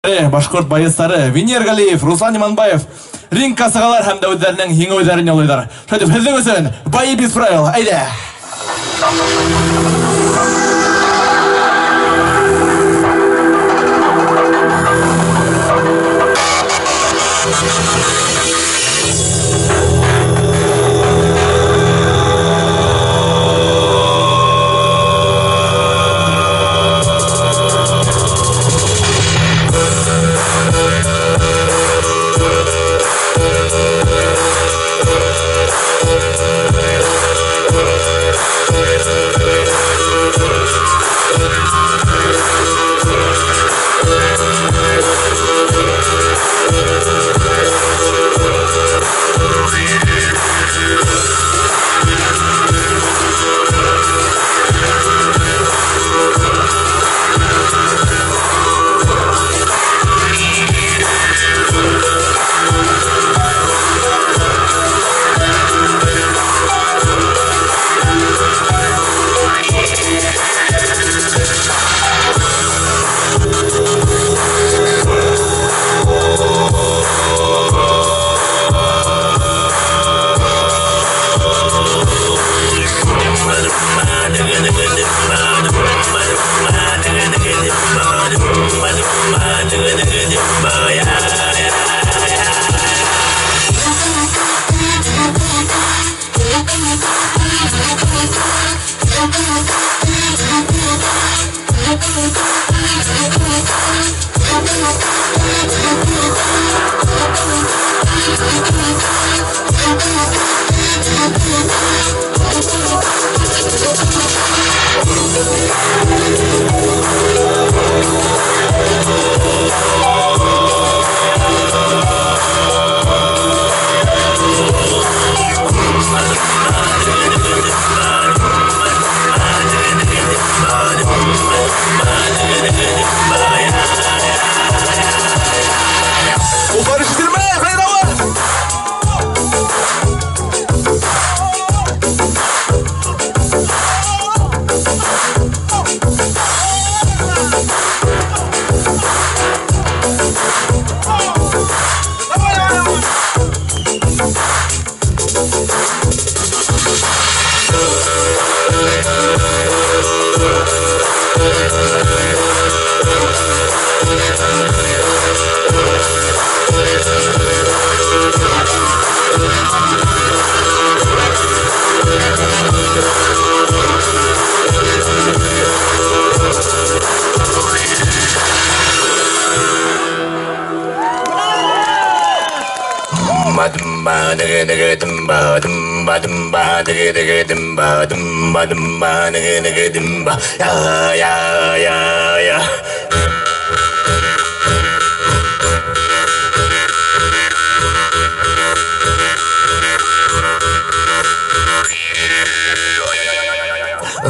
Башҡорт байыстары Венер Галиев, Руслан Иманбаев рингка сығалар һәм дә үҙҙәренең еңеүҙәрен яулайҙар. Шулай итеп, һеҙҙең өсөн «Бои без правил». Әйҙә!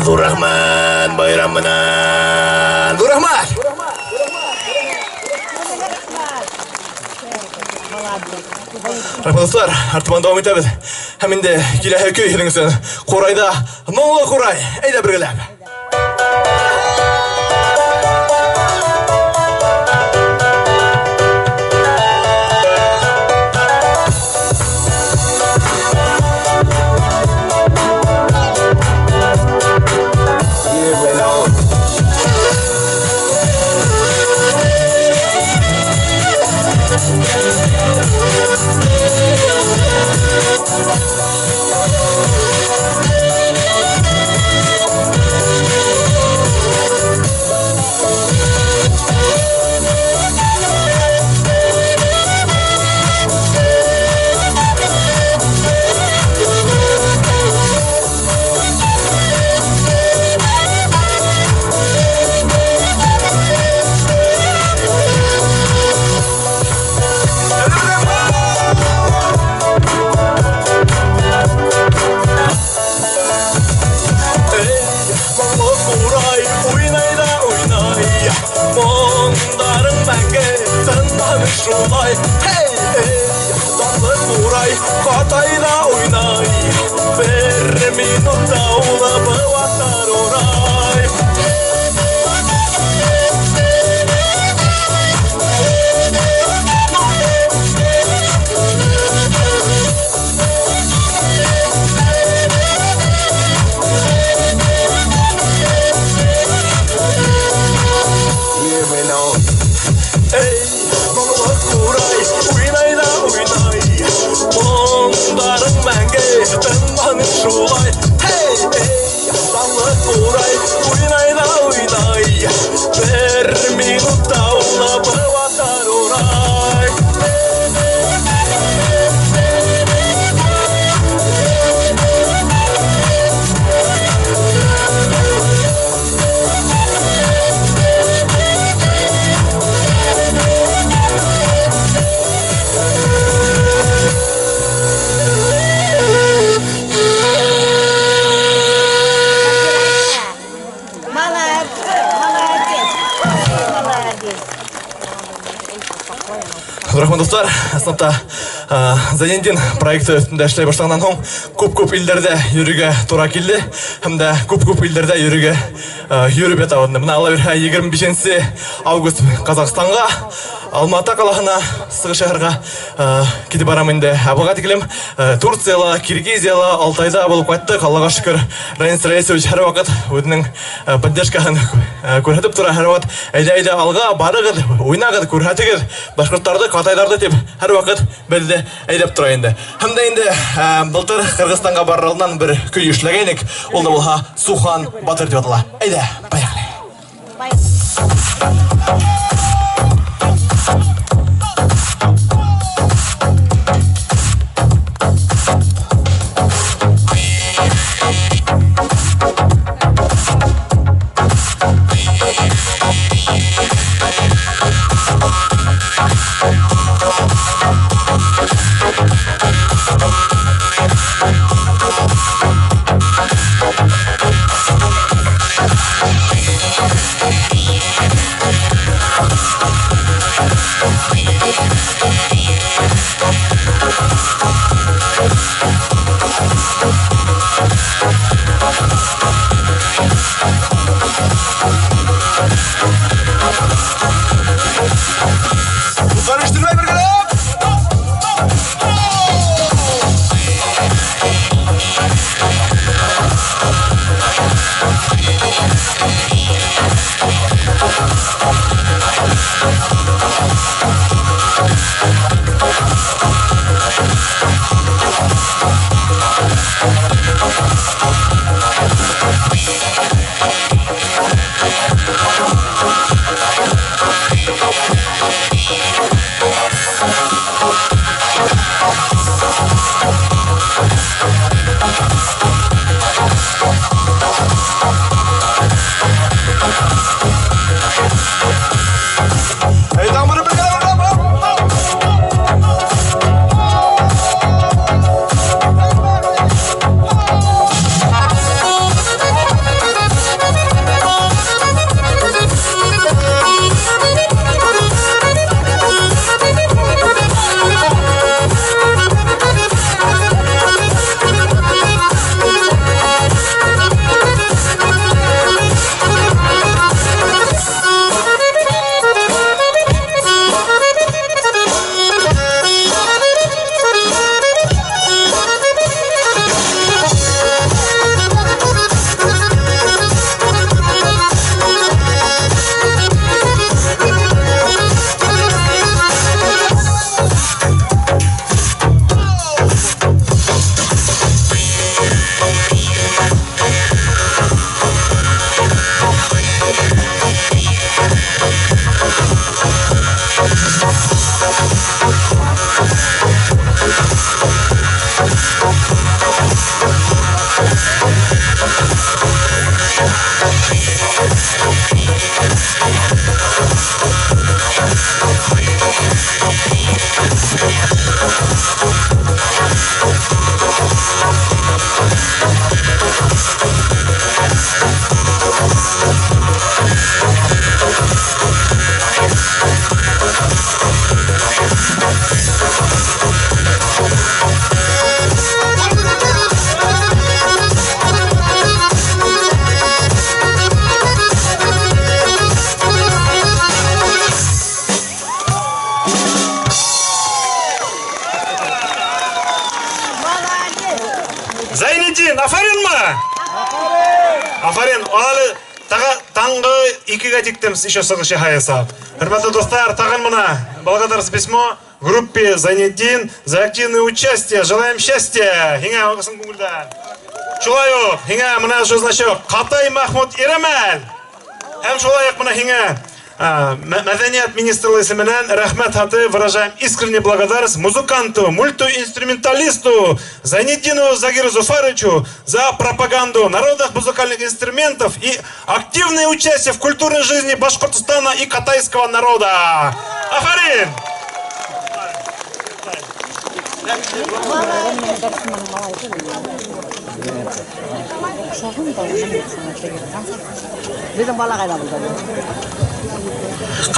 Ҙур рәхмәт байрам менән. Ҙур рәхмәт! Рәхмәт, дуҫтар, артабан дауам итәбеҙ. Һәм инде киләһе көй һеҙҙең өсөн ҡурайҙа моңло ҡурай. Әйҙә бергәләп. Рәхмәт, дуҫтар. Ысынлап Зайнетдин проекты өҫтөндә эшләй башлағандан һуң күп-күп илдәрҙә йөрөргә тура килде һәм дә күп-күп илдәрҙә йөрөргә йөрөп ятабыҙ. Бына Алла бирһә 25 август Ҡаҙағстанға, Алматы ҡалаһына сығыш яһарға китеп барам инде. Ә быға тиклем Турцияла, Киргизияла, Алтайҙа булып ҡайттыҡ. Аллаға шөкөр, Ранис Раисович һәр ваҡыт үҙенең поддержкаһын күрһәтеп тора, һәр ваҡыт әйҙә-әйҙә алға барығыҙ, уйнағыҙ, күрһәтегеҙ башҡорттарҙы, ҡатайҙарҙы тип һәр ваҡыт беҙҙе әйҙәп тора инде. Һәм дә инде былтыр Ҡырғыҙстанға барыр алдынан бер көй эшләгәйнек. Ул да булһа Сухан батыр тип атала. Әйҙә, поехали. Зайнетдин, афаринмы? Афарин. Әле таңғы 2-гә тиктем еще сығыш яһаясаҡ. Хөрмәтле дуҫтар, тағын мына благодарность письмо группе Зайнетдин за активное участие. Желаем счастья. Һиңә ысын күңелдән. Шулай уҡ һиңә мына ошо значок Ҡатай Махмуд Иремәл. Һәм шулай уҡ мына һиңә Мәдәниәт министрлыгы исеменән рәхмәт хаты. Выражаем искреннюю благодарность музыканту, мультиинструменталисту Зайнетдину Загиру Зуфаровичу за пропаганду народных музыкальных инструментов и активное участие в культурной жизни Башкортостана и катайского народа. Афарин!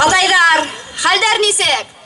Ҡатайҙар, хәлдәр нисек?